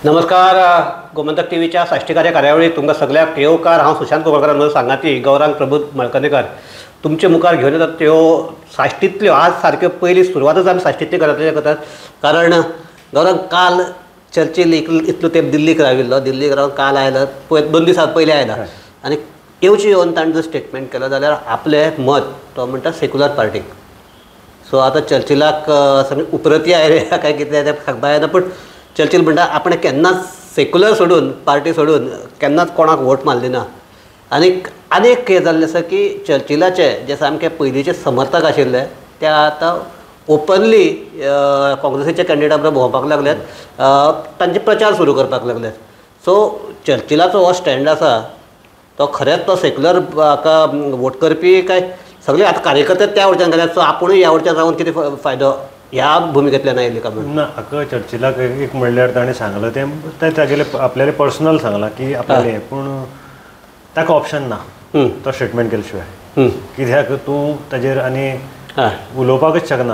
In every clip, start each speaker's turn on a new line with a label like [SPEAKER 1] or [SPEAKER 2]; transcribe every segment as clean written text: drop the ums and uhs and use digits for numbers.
[SPEAKER 1] नमस्कार, गोमंतक टीव्हीच्या साश्टीकार कार्यावळीत तुमकां सगळ्याक येवकार. हांव सुशांत कोपरकार, म्हजो सांगाती गौरांग प्रभू मळकनेकर तुमचे मुखार घेवन येतात त्यो साश्टींतल्यो. आज सारक्यो पयली सुरवातच आमी साश्टींतली घरांतल्यो करतात, कारण गौरांग काल चर्चील इतलो तेंप दिल्लीक राविल्लो, दिल्लीक रावन काल आयलो, पय 2 दिसां पयलीं आयला आनी येवचे येवन ताणें जर स्टेटमेंट केलो जाल्यार आपलें मत तो म्हणटा सेक्युलर पार्टीक. सो आतां चर्चिलाक सगळी उपरती आयल्या काय कितें तें सांगपा येना, पूण चर्चिल म्हणटा आपणें केन्नाच सेक्युलर सोडून पार्टी सोडून केन्नाच कोणाक वोट मारली ना. आनीक आनीक हें जाल्लें आसा की चर्चिलाचे जे सामके पयलींचे समर्थक आशिल्ले ते आतां ओपनली काँग्रेसीच्या कॅन्डिडेटा बरोबर भोंवपाक लागल्यात, तांचे प्रचार सुरू करपाक लागल्यात. सो चर्चिलाचो हो स्टँड आसा तो खरेंच तो सेक्युलर हाका वोट करपी काय सगळे आतां कार्यकर्ते त्या वटेच्यान गेल्यात, सो आपुणूय ह्या वटेच्यान रावन कितें फायदो ह्या भुमिकेंतल्यान आयिल्ली काय म्हणून
[SPEAKER 2] ना. हाका चर्चिलाक एक म्हणल्यार ताणें सांगलां तें तागेलें आपल्याले पर्सनल सांगलां की आपल्यालें, पूण ताका ऑप्शन ना तो स्टेटमेंट केले शिवाय, कित्याक तूं ताजेर आनी उलोवपाकच शकना.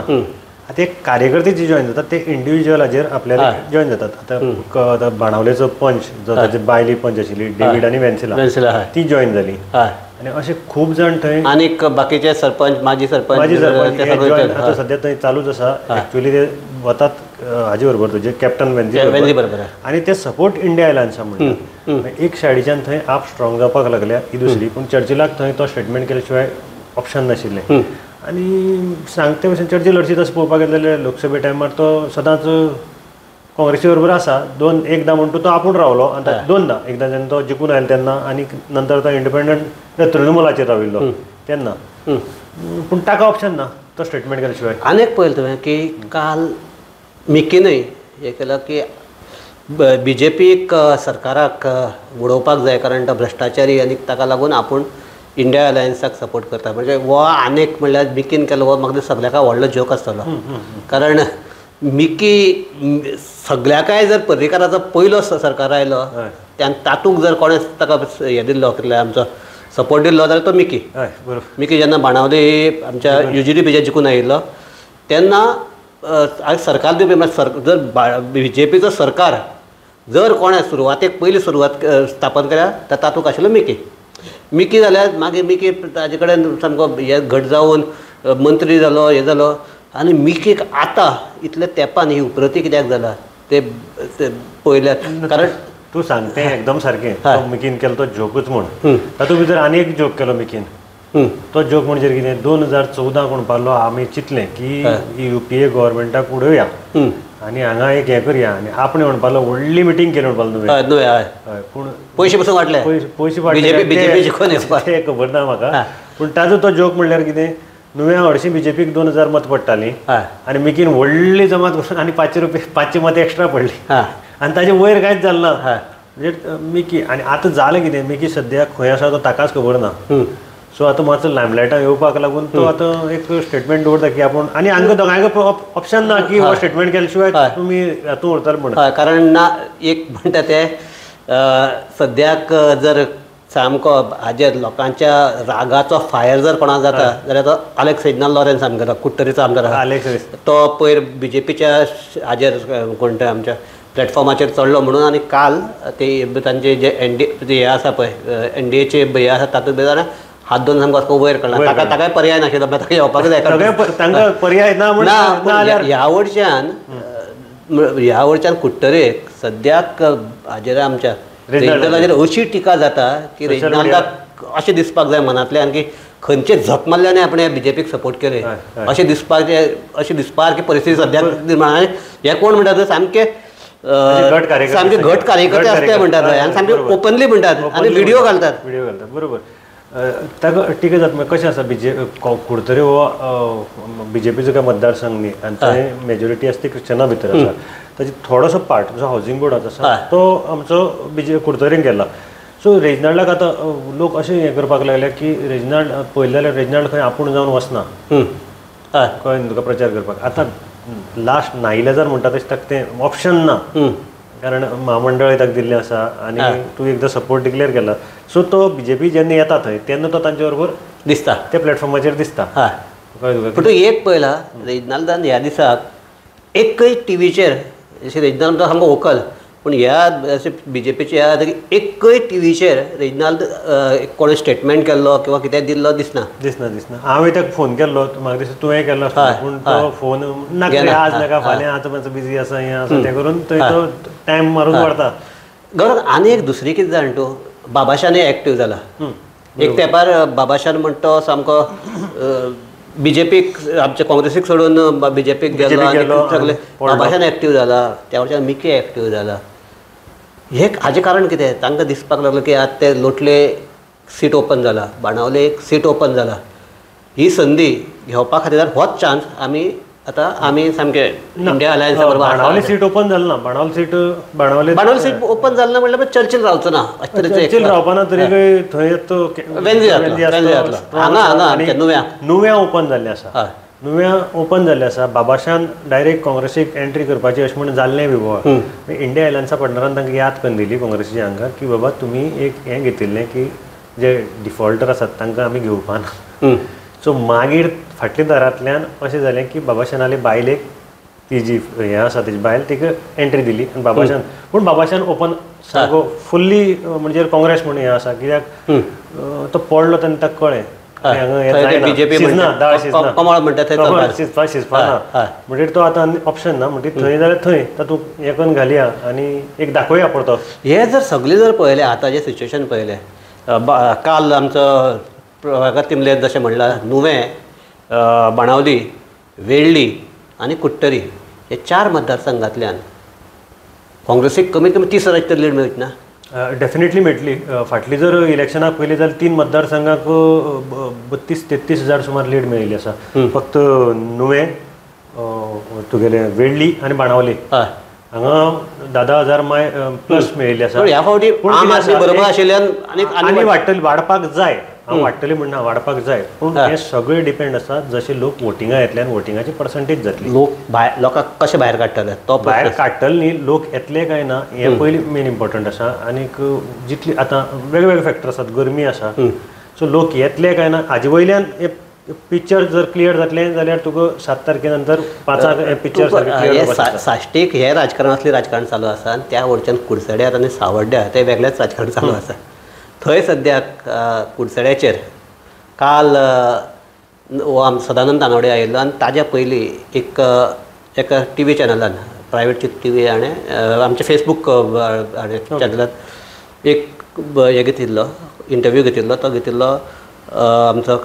[SPEAKER 2] आतां एक कार्यकर्ते जे जॉयन जातात ते इंडिविज्युअलाचेर आपल्याला जॉयन जातात. आतां आतां बाणावलेचो पंच जो ताजे बायली पंच आशिल्ली डेवीड आनी वेन्सिला ती जॉयन जाली, आनी अशे खूब जाण थंय
[SPEAKER 1] आनीक बाकीचे सरपंच माजी सरपंच
[SPEAKER 2] आतां सद्या थंय चालूच आसा. एक्चुअली ते वतात हाजे बरोबर तुजे कॅप्टन वेन्झी
[SPEAKER 1] बरोबर,
[SPEAKER 2] आनी ते सपोर्ट इंडिया अलायन्सा म्हणटात. एक सायडीच्यान थंय आप स्ट्रॉंग जावपाक लागल्या ही दुसरी, पूण चर्चिलाक थंय तो स्टेटमेंट केले शिवाय ऑप्शन नाशिल्लें. आनी सांगते भशेन चर्चिल हरशीं तशें पळोवपाक गेलें जाल्यार लोकसभे टायमार तो सदांच काँग्रेसी बरोबर आसा. एकदां म्हणटा तो आपूण रावलो आनी दोनदां, एकदां जेन्ना तो जिखून आयलो तेन्ना आनी नंतर तो इंडिपेंडंट तृणमूलाचेर राविल्लो तेन्ना, पूण ताका ऑप्शन ना तो स्टेटमेंट केले शिवाय.
[SPEAKER 1] आनी एक पळयलें तुवें की काल मिकीनय हें केलां की बी जे पीक सरकाराक उडोवपाक जाय, कारण तो भ्रश्टाचारी आनी ताका लागून आपूण इंडिया अलायन्साक सपोर्ट करता. म्हणजे हो आनेक म्हणल्यार मिकीन केलो हो म्हाका सगळ्याक व्हडलो जोक आसतलो, कारण मिकी सगळ्याकाय जर पर्रीकाराचो पयलो सरकार आयलो तातूंत जर कोणें ताका हें दिल्लो कितले आमचो सपोर्ट दिल्लो जाल्यार तो मिकी. मिकी जेन्ना बाणावली आमच्या you जी डी पीचेर जिखून आयिल्लो तेन्ना सरकार दिवपी म्हळ्यार जर बी जे पीचो सरकार जर कोणें सुरवातेक पयली सुरवात स्थापन केल्या तर तातूंत आशिल्लो मिकी. मिकी जाल्यार मागीर मिकी ताजे कडेन सामको हे घट जावन मंत्री जालो, हें जालो, आनी मिकीक आतां इतले तेंपान ही उपरती कित्याक जाला ते पळयल्यार, कारण
[SPEAKER 2] तूं सांगतें एकदम सारकें तो मिकीन केलो तो जोकूच म्हूण. तातूंत भितर आनी एक जोक केलो मिकीन, तो जोक म्हणजे कितें 2014 म्हणपालो आमी चिंतलें की यू पी ए गव्हर्मेंटाक उडोवया आनी हांगा एक हें करया, आनी आपणें म्हणपालो व्हडली मिटींग केली म्हणपालो नुवें, हय, पूण
[SPEAKER 1] पयशे पसून वांटले,
[SPEAKER 2] पयशे वांटले तें खबर ना म्हाका. पूण ताजो तो जोक म्हणल्यार कितें, नुव्या हरशीं बी जे पीक 2000 मत पडटालीं आनी मिकीन व्हडली जमात करून आनी 500 रुपये 500 मत एक्स्ट्रा पडली आनी ताजे वयर कांयच जालें ना. म्हणजे मिकी आनी आतां जालें कितें, मिकी सद्या खंय आसा तो ताकाच खबर ना. सो आतां मातसो लायमलायटाक येवपाक लागून तो आतां एक स्टेटमेंट दवरता की आपूण, आनी हांकां दोगांयक ऑप्शन ना की हो स्टेटमेंट केले शिवाय तुमी हातूंत उरतले म्हण.
[SPEAKER 1] कारण ना एक म्हणटा ते सद्याक जर सामको हाजेर लोकांच्या रागाचो फायर जर कोणाक जाता जाल्यार तो आलेक्स रेजिनाल्ड लॉरेन्स आमगेलो कुडटरीचो आमदार आसा, तो पयर बी जे पीच्या हाजेर कोण ते आमच्या प्लॅटफॉर्माचेर चडलो म्हणून, आनी काल ते तांचे जे एन डी हे आसा पळय एन डी एचे हे आसा तातूंत भितर हात दोन सामको असो वयर काडला, ताका ताकाय पर्याय नाशिल्लो, ताका येवपाक जाय,
[SPEAKER 2] तांकां पर्याय ना
[SPEAKER 1] ना. ह्या वटच्यान ह्या वटच्यान कुडटरेक सद्याक हाजेर आमच्या रेजिनाल्डाचेर अशी टिका जाता की रेजिनाल्डाक अशें दिसपाक जाय मनांतल्यान की खंयचे झक मारल्यान आपणें बी जे पीक सपोर्ट केले अशें दिसपाचें, अशें दिसपा सारकी परिस्थिती सद्याक निर्माण. आनी हे कोण म्हणटात सामके सामके घट कार्यकर्ते आसता म्हणटात आनी सामके ओपनली म्हणटात आनी व्हिडियो घालतात,
[SPEAKER 2] व्हिडियो घालतात. बरोबर, ताका टिका जाता. कशें आसा बी जे कुडतरी हो बी जे पीचो काय मतदारसंघ न्ही, आनी थंय मेजॉरिटी आसा ती क्रिश्चना भितर आसा. ताजी थोडोसो पार्ट जो हावजींग बोर्डाचो आसा तो आमचो बी जे कुडतरीन गेला. सो रेजिनाल्डाक आतां लोक अशें हें करपाक लागले की रेजिनाल्ड पळयलें जाल्यार रेजिनाल्ड खंय आपूण जावन वचना, कळ्ळें न्ही तुका प्रचार करपाक. आतां लास्ट नाइलाजार म्हणटा तशें ताका तें ऑप्शन ना, कारण म्हामंडळ ताका दिल्लें आसा आनी तूं एकदां सपोर्ट डिक्लेअर केला. सो तो बी जे पी जेन्ना येता थंय तेन्ना तो तांचे बरोबर
[SPEAKER 1] दिसता,
[SPEAKER 2] त्या प्लॅटफॉर्माचेर दिसता.
[SPEAKER 1] पूण तूं एक पळयला रेजिनाल्डान ह्या दिसाक एकय टिवीचेर रेजिनाल्ड सामको व्हंकल पूण ह्या बीजेपीचे ह्या एकय टीव्हीचेर रेजिनाल्द कोणें स्टेटमेंट केल्लो किंवा कितें दिल्लो दिसना.
[SPEAKER 2] दिसना दिसना. हांवें ताका फोन केल्लो, म्हाका दिसता तुवें केल्लो आसतलो, पूण तो फोन नाका आज नाका फाल्यां, आतां मातसो बिजी आसा हें आसा तें करून थंय तो टायम मारून व्हरता.
[SPEAKER 1] गौरव आनी एक दुसरी कितें जाण तूं, बाबाशानय एक्टीव जाला. एक तेंपार बाबाशान म्हणटा तो सामको बीजेपीक आमच्या काँग्रेसीक सोडून बीजेपीक गेलो आनी सगळे बाबाशान एक्टीव जाला, त्या वटच्यान मिकी एक्टीव जाला. हे हाजें कारण कितें, तांकां दिसपाक लागलो की आतां ते लोटले सीट ओपन जाला, बाणावले एक सीट ओपन जाला, ही संदी घेवपा खातीर होच चान्स आमी आतां आमी सामके इंडिया अलायन्सा बरोबर.
[SPEAKER 2] बाणावली सीट ओपन जालें ना, Benaulim seat Benaulim
[SPEAKER 1] Benaulim seat open जालें ना म्हणल्यार चर्चील रावचो ना,
[SPEAKER 2] चर्चील रावपा ना तरी थंय तो
[SPEAKER 1] वेन्झी जातलो. हांगा हांगा नुव्या
[SPEAKER 2] नुव्या ओपन जाल्लें आसा, नुव्या ओपन जाल्लें आसा. बाबाशान डायरेक्ट काँग्रेसीक एंट्री करपाची अशें म्हणून जाल्लें विभव. इंडिया अलायन्सा पार्टनरान तांकां याद करून दिली काँग्रेसीच्या हांगा की बाबा तुमी एक हें घेतिल्लें की जे डिफॉल्टर आसात तांकां आमी घेवपा ना. सो मागीर फाटल्या दारांतल्यान अशें जालें की बाबाशानाले बायलेक ती जी हें आसा तेजी बायल तिका एंट्री दिली आनी बाबाशान, पूण बाबाशान ओपन सारको फुल्ली म्हणजे काँग्रेस म्हणून हें आसा कित्याक तो पडलो तेन्ना ताका कळ्ळें शिजपा शिजपा ना म्हणटकीर तो आतां ऑप्शन ना, म्हणटकीर थंय जाल्यार थंय तातूंत हें करून घालया आनी एक दाखोवया परतो.
[SPEAKER 1] हे जर सगळें जर पळयलें आतांचें सिच्युएशन पळयलें, काल आमचो प्रभाकर तिमले जशें म्हणलां नुवें, बाणावली, वेळ्ळी आनी कुडटरी हे 4 मतदारसंघांतल्यान काँग्रेसीक कमीत कमी 30,000 तरी लीड मेळची ना.
[SPEAKER 2] डेफिनेटली मेळटली. फाटली जर इलेक्शनाक पयलीं जाल्यार 3 मतदारसंघाक 32-33 हजार सुमार लीड मेळिल्ली आसा. फक्त नुवें, तुगेलें वेळ्ळी आनी बाणावली हांगा 10,000 माय प्लस मेळिल्ली आसा.
[SPEAKER 1] ह्या फावटी आम आदमी बरोबर आशिल्ल्यान
[SPEAKER 2] आनी वाडटली, वाडपाक जाय, हांव वाडटली म्हणना, वाडपाक जाय, पूण हें सगळें डिपेंड आसा जशें लोक वोटिंगा येतले आनी वोटिंगाची पर्संटेज जातली.
[SPEAKER 1] लोक भायर लोकांक कशें भायर काडटले, तो
[SPEAKER 2] भायर काडटले न्ही, लोक येतले काय ना हें पयलीं मेन इम्पोर्टंट आसा. आनीक जितली आतां वेगवेगळे फॅक्टर आसात, गरमी आसा, सो लोक येतले काय ना हाजे वयल्यान पिक्चर जर क्लियर जातलें जाल्यार तुका 7 तारखे नंतर 5 पिक्चर क्लियर.
[SPEAKER 1] साश्टीक हें राजकारण असलें राजकारण चालू आसा आनी त्या वटच्यान कुडचड्यार आनी सावड्ड्यार तें वेगळेंच राजकारण चालू आसा. थंय सद्याक कुडचड्याचेर काल हो सदानंद तानवडे आयिल्लो आनी ताज्या पयलीं एक एका टी व्ही चॅनलान, प्रायवेट टी व्ही हाणें आमच्या फेसबूक हाणें चॅनलान एक हें घेतिल्लो, इंटरव्यू घेतिल्लो, तो घेतिल्लो आमचो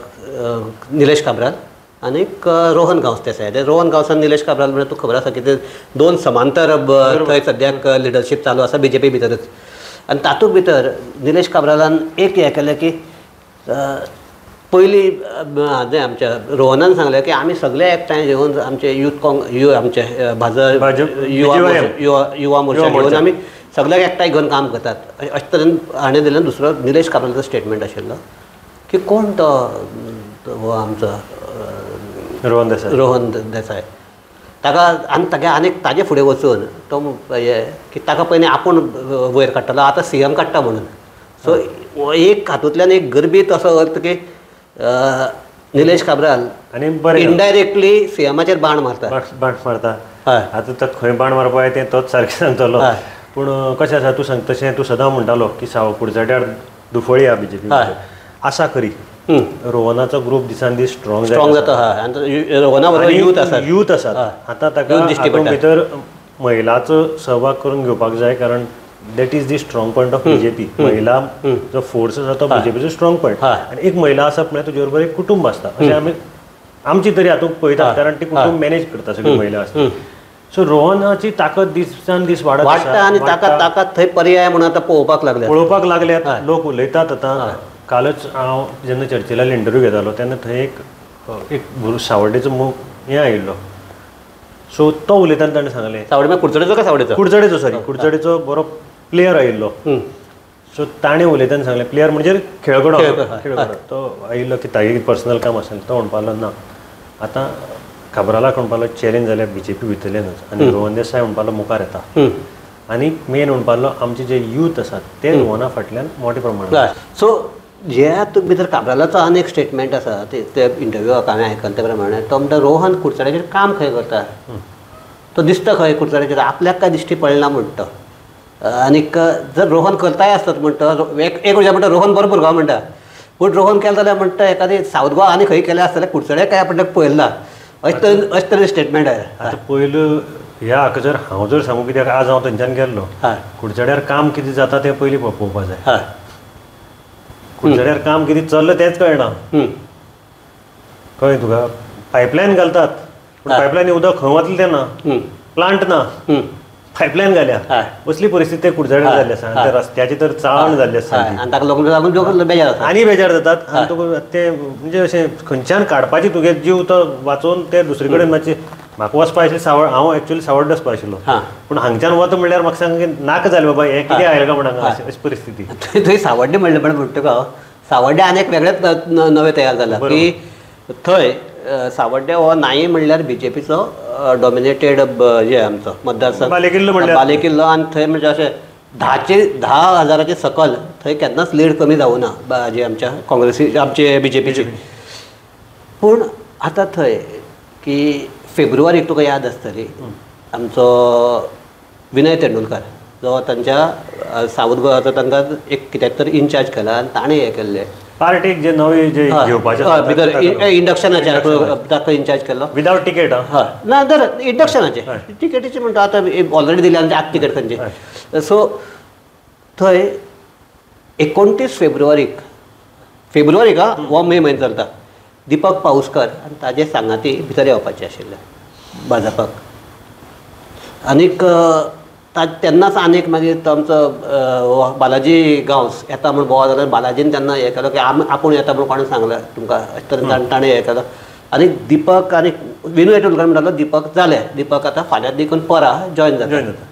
[SPEAKER 1] निलेश काब्राल आनीक रोहन गांवस देसाय. रोहन गांवस आनी निलेश काब्राल म्हळ्यार तुका खबर आसा की ते 2 समांतर थंय सद्याक लिडरशीप चालू आसा बीजेपी भितरच. आनी तातूंत भितर निलेश काब्रालान एक हें केलें की पयलीं आमच्या रोहनान सांगलें की आमी सगळे एकठांय येवन आमचे यूथ आमचे भाजप युवा मोर्चा घेवन आमी सगळ्यांक एकठांय घेवन काम करतात अशें तरेन हाणें दिलें. दुसरो निलेश काब्रालाचो स्टेटमेंट आशिल्लो की कोण तो हो आमचो
[SPEAKER 2] रोहन देसाय,
[SPEAKER 1] रोहन देसाय ताका आनी तागे आनीक ताजे फुडें वचून तो हे की ताका पयलीं आपूण वयर काडटलो, आतां सीएम काडटा म्हणून. सो एक हातूंतल्यान एक गर्भीत असो अर्थ की निलेश काब्राल
[SPEAKER 2] आनी बरें
[SPEAKER 1] इनडायरेक्टली सीएमाचेर बाण मारता,
[SPEAKER 2] बाण मारता. आतां तो खंय बाण मारपा तें तोच सारकें सांगतलो. पूण कशें आसा तूं सांग तशें तूं सदां म्हणटालो की कुडचड्यार दुफळी आहा बीजेपी आसा खरी, रोहनाचो ग्रुप दिसान दीस स्ट्रॉंग
[SPEAKER 1] स्ट्रॉंग जाता. रोहना बरोबर यूथ आसा,
[SPEAKER 2] यूथ आसात. आतां ताका भितर महिलाचो सहभाग करून घेवपाक जाय, कारण that is the strong point of BJP. महिला जो फोर्स आसा तो बीजेपीचो स्ट्रॉंग पॉयंट. आनी एक महिला आसप म्हळ्यार तुजे बरोबर एक कुटुंब आसता, अशें आमी आमची तरी हातूंत पळयतात, कारण ती कुटुंब मॅनेज करता सगळी महिला आसता. सो रोहनाची ताकद दिसान दीस वाडत
[SPEAKER 1] वाडटा आनी ताका ताका थंय पर्याय म्हणून आतां पळोवपाक लागल्यात,
[SPEAKER 2] पळोवपाक लागल्यात, लोक उलयतात. आतां कालच हांव जेन्ना चर्चिलाल इंटरव्यू घेतालो तेन्ना थंय एक एक सावड्डेचो हें आयिल्लो, सो तो उलयतना ताणें सांगलें,
[SPEAKER 1] सावडे कुडचडेचो काय सावडेचो,
[SPEAKER 2] कुडचडेचो, सॉरी कुडचडेचो बरो प्लेयर आयिल्लो. सो ताणें उलयतना सांगलें, प्लेयर म्हणजे खेळगडो, खेळगडो तो आयिल्लो की तागे पर्सनल काम आसलें. तो म्हणपाक लागलो ना आतां काब्रालाक म्हणपाक लागलो चॅलेंज जाल्यार बीजेपी भितरल्यानूच, आनी रोहन देसाय म्हणपाक लागलो मुखार येता, आनी मेन म्हणपाक लागलो आमचे जे यूथ आसात ते रोहना फाटल्यान मोठ्या प्रमाणात.
[SPEAKER 1] सो जे हातूंत भितर काब्रालाचो आनी एक स्टेटमेंट आसा ते इंटरव्यूआक हांवें आयकलें ते प्रमाणे तो म्हणटा रोहन कुडचड्याचेर काम खंय करता, तो दिसता खंय कुडचड्याचेर, आपल्याक काय दिश्टी पडना म्हणटा. आनीक जर रोहन करताय आसत म्हणटा एक वर्सा म्हणटा रोहन बरो भुरगो म्हणटा पूण रोहन केलें जाल्यार म्हणटा एखादी सावथ गोवा आनी खंय केलें आसतलें कुडचडे काय आपण पळयला अशें तरेन अशें तरेन स्टेटमेंट आयलें.
[SPEAKER 2] आतां पयलो ह्या हाका जर हांव जर सांगू कित्याक आज हांव थंयच्यान गेल्लो कुडचड्यार काम कितें जाता तें पयलीं पळोवपा जाय. कुडचड्यार काम कितें चल्लां तेंच कळना. कळ्ळें तुका? पायपलायन घालतात पूण पायपलायन उदक खंय वतलें तें ना, प्लांट ना, पायपलायन घाल्या. असली परिस्थिती ते कुडचड्यार जाल्ली आसा. आनी रस्त्याची तर चाळण जाल्ली आसा
[SPEAKER 1] आनी ताका लोक लागून बेजार आसा
[SPEAKER 2] आनी बेजार जातात. आनी तुका ते म्हणजे अशें खंयच्यान काडपाची तुगे जीव तो वाचोवन ते दुसरे कडेन मातशें म्हाका वचपा आशिल्लें सावड, हांव एक्चुअली सावड्डे वचपा आशिल्लो पूण हांगच्यान वता म्हणल्यार म्हाका सांग नाका जालें बाबा हें कितें आयलें काय म्हण हांगा अशी परिस्थिती.
[SPEAKER 1] थंय सावड्डे म्हणलें म्हण म्हणटा तुका सावड्डे आनी एक वेगळेंच नवें तयार जालां की थंय सावड्डे हो नाई म्हणल्यार बीजेपीचो डॉमिनेटेड जे आमचो मतदारसंघ
[SPEAKER 2] बालेकिल्लो म्हणल्यार
[SPEAKER 1] बालेकिल्लो. आनी थंय म्हणजे अशें 10,000 सकल थंय केन्नाच लीड कमी जावना जे आमच्या काँग्रेसी आमचे बीजेपीची. पूण आतां थंय की फेब्रुवारीक तुका याद आसतली आमचो विनय तेंडुलकर जो तांच्या सावथ गोवाचो तांकां एक कित्याक तर इनचार्ज केला आनी ताणें हें केल्लें
[SPEAKER 2] पार्टीक जे नवे जे घेवपाचे
[SPEAKER 1] भितर इंडक्शनाचे ताका इनचार्ज केल्लो
[SPEAKER 2] विदावट तिकेट.
[SPEAKER 1] हय ना तर इंडक्शनाचे तिकेटीचे म्हणटा आतां ऑलरेडी दिली आनी आतां तिकेट खंयची. सो थंय 29 फेब्रुवारीक फेब्रुवारीक हो मे म्हयनो चलता दीपक पावसकर आनी ताजे सांगाती भितर येवपाचे आशिल्ले भाजपाक. आनीक तेन्नाच आनीक मागीर तो आमचो बालाजी गांवस येता म्हूण बोवाळ जालो. बालाजीन तेन्ना हें केलो की आमी आपूण येता म्हूण कोणें सांगलें तुमकां अशें तरेन ताणें हें केलो. आनी दीपक आनी विनय तेंडुलकर म्हणटालो दीपक जालें दीपक आतां फाल्यां देखून परा जॉयन जाता.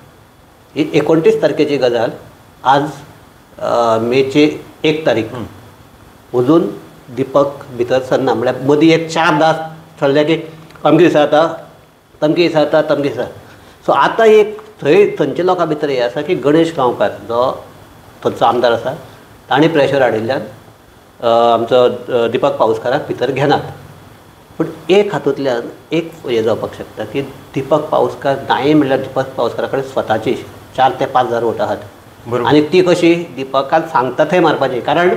[SPEAKER 1] ही 29 तारखेची गजाल. आज मेची 1 तारीख अजून दीपक भितर सरना. म्हळ्यार मदीं एक 4 दास ठरलें की अमके दिसा जाता तमके दिसा जाता तमके दिसा. सो आतां एक थंय थंयच्या लोकां भितर हें आसा की गणेश गांवकार जो थंयचो आमदार आसा ताणें प्रेशर हाडिल्ल्यान आमचो दीपक पावसकाराक भितर घेनात. पूण एक हातूंतल्यान एक हें जावपाक शकता की दीपक पावसकार नाय म्हणल्यार दीपक पावसकारा कडेन स्वताची 4 ते 5 हजार वोटां आहात आनी ती कशी दीपकान सांगता थंय मारपाची. कारण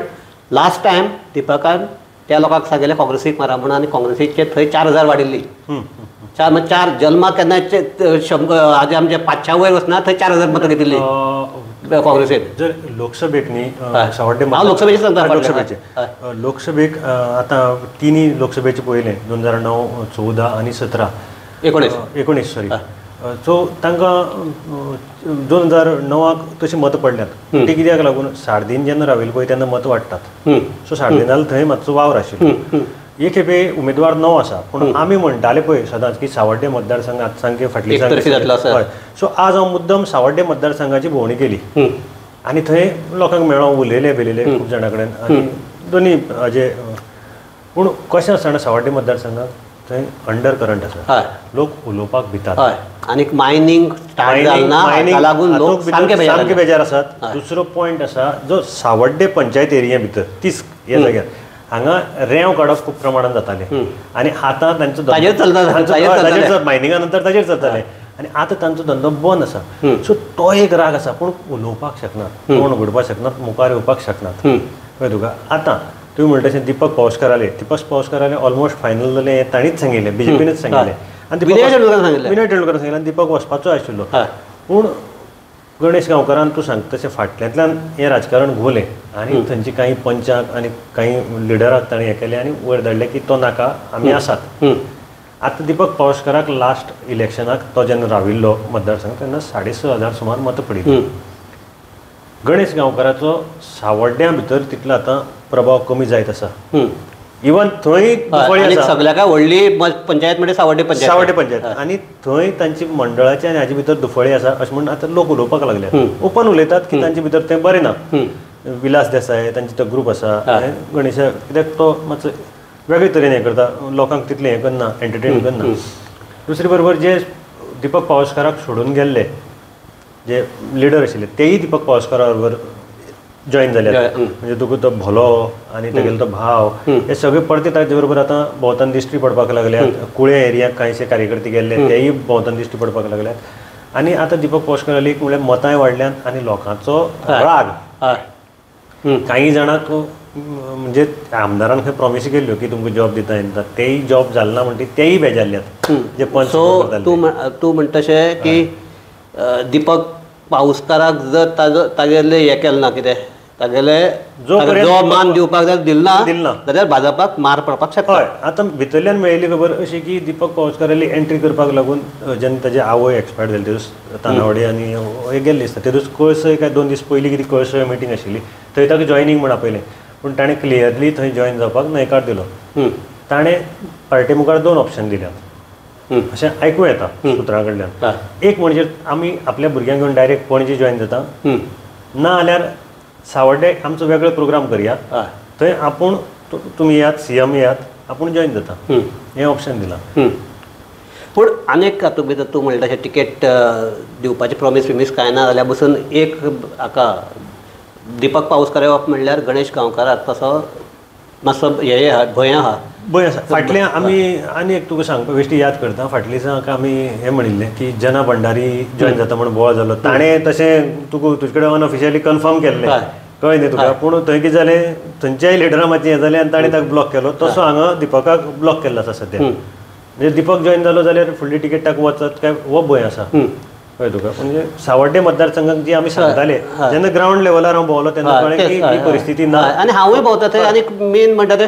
[SPEAKER 1] लास्ट टायम दीपकान त्या लोकांक सांगिल्लें काँग्रेसीक मारा म्हणून आनी काँग्रेसीचे थंय 4,000 वाडिल्ली. 4 जल्माक केन्ना 100 आज आमचे 500 वयर वचना थंय 4,000 मतां घेतिल्ली काँग्रेसीन.
[SPEAKER 2] जर लोकसभेक न्ही सावड्डे
[SPEAKER 1] लोकसभेचे सांगता
[SPEAKER 2] लोकसभेचे लोकसभेक आतां तिनूय लोकसभेचे पळयलें 2009, 14 आनी 17 19 सॉरी. सो तांकां 2009 तशी मतां पडल्यात ती कित्याक लागून सार्दीन जेन्ना राविल्ले पळय तेन्ना मतां वाडटात. सो सार्दिनाल थंय मातसो वावर आशिल्लो. एक खेपे उमेदवार नवो आसा पूण आमी म्हणटाले पळय सदांच की सावड्डे मतदारसंघात सामकें फाटली. हय सो आज हांव मुद्दम सावड्डे मतदारसंघाची भोंवडी केली आनी थंय लोकांक मेळों उलयले बिलयले खूब जाणां कडेन आनी दोनी हाजे. पूण कशें आसतना सावड्डे मतदारसंघाक थंय अंडर करंट आसा, लोक उलोवपाक भितात
[SPEAKER 1] आनी मायनींग स्टार्ट जालें लागून लोक
[SPEAKER 2] सामके बेजार आसात. दुसरो पॉयंट आसा जो सावड्डे पंचायत एरिया भितर 30 ह्या जाग्यार हांगा रेंव काडप खूब प्रमाणान जातालें आनी आतां तांचो ताजेर मायनिंगा नंतर ताजेर चलतालें आनी आतां तांचो धंदो बंद आसा. सो तो एक राग आसा पूण उलोवपाक शकनात, तोंड उगडपाक शकनात, मुखार येवपाक शकनात. कळ्ळें तुका? आतां तुवें म्हणटा तशें दीपक पावसकाराले दीपक पावसकाराले ऑलमोस्ट फायनल जालें हें ताणीच सांगिल्लें, बीजेपीनच सांगिल्लें आनी विनय तेंडुलकरान सांगिल्लें आनी दीपक वचपाचो आशिल्लो. पूण गणेश गांवकारान तूं सांगता तशें फाटल्यांतल्यान हें राजकारण घोलें आनी थंयची कांय पंचाक आनी कांय लिडराक ताणें हें केलें आनी वयर धाडलें की तो नाका आमी आसात. आतां दीपक पावसकाराक लास्ट इलेक्शनाक तो जेन्ना राविल्लो मतदारसंघ तेन्ना 6,500 सुमार मतां पडिल्लीं. गणेश गांवकाराचो सावड्ड्यां भितर तितलो आतां प्रभाव कमी जायत आसा. इवन थंय
[SPEAKER 1] सगळ्या व्हडली पंचायत म्हणजे सावड्डे पंचायत,
[SPEAKER 2] सावड्डे पंचायत आनी थंय तांची मंडळाचे आनी हाजे भितर दुफळी आसा अशें म्हणून आतां लोक उलोवपाक लागले. ओपन उलयतात की तांचे भितर तें बरें ना. विलास देसाय तांचे तो ग्रूप आसा गणेशा कित्याक तो मातसो वेगळे तरेन हें करता, लोकांक तितलें हें करना, एंटरटेन करना. दुसरे बरोबर जे दीपक पावसकाराक सोडून गेल्ले जे लिडर आशिल्ले तेय दीपक पावसकारा बरोबर जॉईन जाले. म्हणजे तुका तो भोलो आनी तेगेलो तो भाव हे सगळे परते ताजे बरोबर आतां भोंवतान दिश्टी पडपाक लागल्यात. कुळे एरियाक कांयशे कार्यकर्ते गेल्ले तेय भोंवतान दिश्टी पडपाक लागल्यात. आनी आतां दीपक पावसकर एक म्हणल्यार मतांय वाडल्यान आनी लोकांचो राग कांय जाणांक म्हणजे आमदारान खंय प्रॉमीस केल्ल्यो की तुमकां जॉब दिता येता तेय जॉब जाल ना म्हणटी तेय बेजारल्यात जे पंच.
[SPEAKER 1] सो तूं म्हणटा तशें की दीपक पावसकाराक जर ताजो तागेलें हें केलें ना कितें तागेले जो मान दिवपाक जाय दिल ना जाल्यार भाजपाक मार पडपाक शकता.
[SPEAKER 2] हय, आतां भितरल्यान मेळिल्ली खबर अशी की दीपक पावसकाराली एंट्री करपाक लागून जेन्ना ताजी आवय एक्सपायर जाली ते दीस तानावडे आनी हे गेल्ले दिसता ते दीस कळसय काय 2 दीस पयलीं कितें कळसय मिटींग आशिल्ली थंय ताका जॉयनींग म्हूण आपयलें पूण ताणें क्लियरली थंय जॉयन जावपाक न्हयकार दिलो. ताणें पार्टी मुखार 2 ऑप्शन दिल्यात अशें आयकूं येता सुत्रां कडल्यान. एक म्हणजे आमी आपल्या भुरग्यांक घेवन डायरेक्ट पणजे जॉयन जाता, ना जाल्यार सावड्डे आमचो वेगळो प्रोग्राम करया थंय आपूण तुमी येयात सीएम येयात आपूण जॉयन जाता हें ऑप्शन दिलां.
[SPEAKER 1] पूण आनीक तातूंत भितर तूं म्हणटा तशें तिकेट दिवपाचें प्रॉमीस विमीस कांय ना जाल्यार बसून एक हाका दीपक पावसकर येवप म्हणल्यार गणेश गांवकाराक तसो मातसो हे आहा भंय आहा
[SPEAKER 2] भंय आसा. फाटलें आमी आनी एक तुका सांगपा बेश्टी याद करता फाटल्या दिसाक आमी हें म्हणिल्लें की जना भंडारी जॉयन जाता म्हूण बोवाळ जालो ताणें तशें तुका तुजे कडेन अनऑफिशियली कन्फर्म केल्लें कळ्ळें न्ही तुका, पूण थंय कितें जालें थंयच्याय लिडरां मातशें हें जालें आनी ताणें ताका ब्लॉक केलो. तसो हांगा दीपकाक ब्लॉक केल्लो आसा सद्या. म्हणजे दीपक जॉयन जालो जाल्यार फुडली तिकेट ताका वचत काय हो भंय आसा कळ्ळें तुका. म्हणजे सावड्डे मतदारसंघाक जी आमी सांगताले जेन्ना ग्रावंड लेवलार हांव भोंवलो तेन्ना कळ्ळें की ही परिस्थिती ना.
[SPEAKER 1] आनी हांवूय भोंवता थंय आनी मेन म्हणटा तें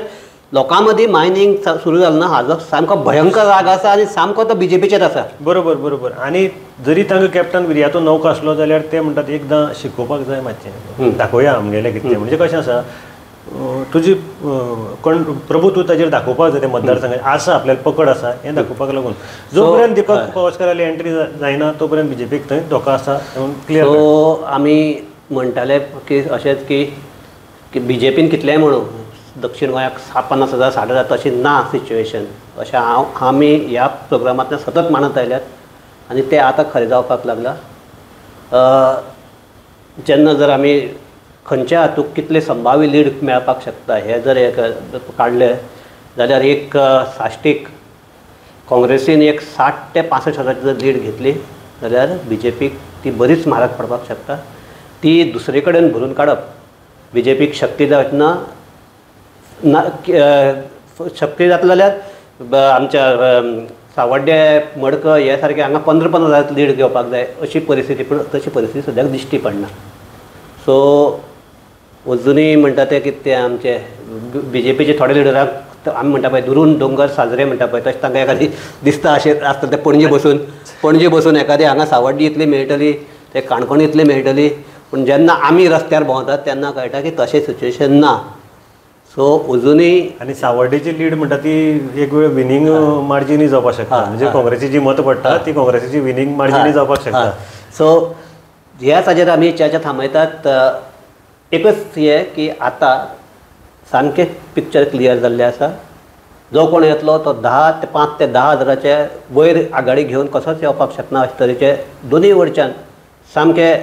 [SPEAKER 1] लोकां मदीं मायनींग सुरू जालें ना हाजो सामको भयंकर राग आसा आनी सामको तो बीजेपीचेर आसा.
[SPEAKER 2] बरोबर बरोबर. आनी जरी तांकां कॅप्टन विर्यातो नौका आसलो जाल्यार ते म्हणटात एकदां शिकोवपाक जाय मातशें दाखोवया आमगेलें कितें. म्हणजे कशें आसा तुजी प्रभुत्व ताजेर दाखोवपाक जाय ते मतदारसंघात आसा आपल्याला पकड आसा हें दाखोवपाक लागून जो पर्यंत दीपक पावसकाराली एंट्री जायना तो पर्यंत बीजेपीक थंय धोको आसा म्हणून क्लियर.
[SPEAKER 1] सो आमी म्हणटाले की अशेंच की बीजेपीन कितलेंय म्हणूं दक्षिण गोंयाक 50,000 60,000 तशी ना सिच्युएशन अशें हांव आमी ह्या प्रोग्रामांतल्यान सतत मानत आयल्यात आनी तें आतां खरें जावपाक लागलां. जेन्ना जर आमी खंयच्या हातूंत कितले संभाव्य लीड मेळपाक शकता हें जर एक काडलें जाल्यार एक साश्टीक काँग्रेसीन एक 60 ते 65 हजाराची जर लीड घेतली जाल्यार बीजेपीक ती बरीच म्हारग पडपाक शकता. ती दुसरे कडेन भरून काडप बीजेपीक शक्ती जावची ना ना शक्य जातलें जाल्यार आमच्या सावड्डे मडकय हे सारके हांगा 15-15 हजार लीड घेवपाक जाय अशी परिस्थिती, पूण तशी परिस्थिती सद्याक दिश्टी पडना. सो अजुनूय म्हणटा ते कितें ते आमचे बीजेपीचे थोडे लिडरांक आमी म्हणटा पळय दुरून दोंगर साजरे म्हणटा पळय तशें तांकां एखादी दिसता अशें आसता ते पणजे बसून एखादी हांगा सावड्डी इतली मेळटली ते काणकोण इतली मेळटली, पूण जेन्ना आमी रस्त्यार भोंवतात तेन्ना कळटा की तशें सिच्युएशन ना. सो अजुनूय
[SPEAKER 2] आनी सावड्डेची लीड म्हणटा ती एक वेळ विनींग मार्जिनूय जावपाक शकता, म्हणजे काँग्रेसीची जी मतां पडटा ती काँग्रेसीची विनींग मार्जिनूय जावपाक शकता.
[SPEAKER 1] सो ह्या हाजेर आमी चर्चा थांबयतात. एकच हें की आतां सामकें पिक्चर क्लियर जाल्लें आसा. जो कोण येतलो तो 10 ते 5 ते 10 हजाराचे वयर आघाडी घेवन कसोच येवपाक शकना अशे तरेचे दोनूय वटच्यान सामकें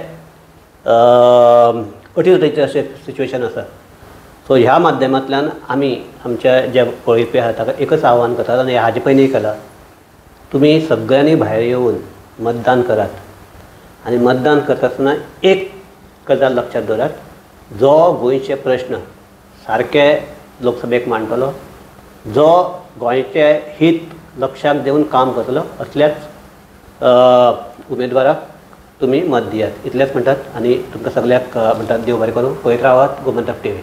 [SPEAKER 1] अटीतटीचें अशें सिच्युएशन आसा. सो ह्या माध्यमांतल्यान आमी आमच्या जे पळयपी आसा ताका एकच आव्हान करतात आनी हाजे पयलीं केलां, तुमी सगळ्यांनी भायर येवन मतदान करात आनी मतदान करता आसतना एक गजाल लक्षांत दवरात, जो गोंयचे प्रश्न सारके लोकसभेक मांडटलो, जो गोंयचे हित लक्षांत घेवन काम करतलो असल्याच उमेदवाराक तुमी मत दियात इतलेंच म्हणटात आनी तुमकां सगळ्यांक म्हणटात देव बरें करूं. पळयत रावात गोमंतक टीव्ही.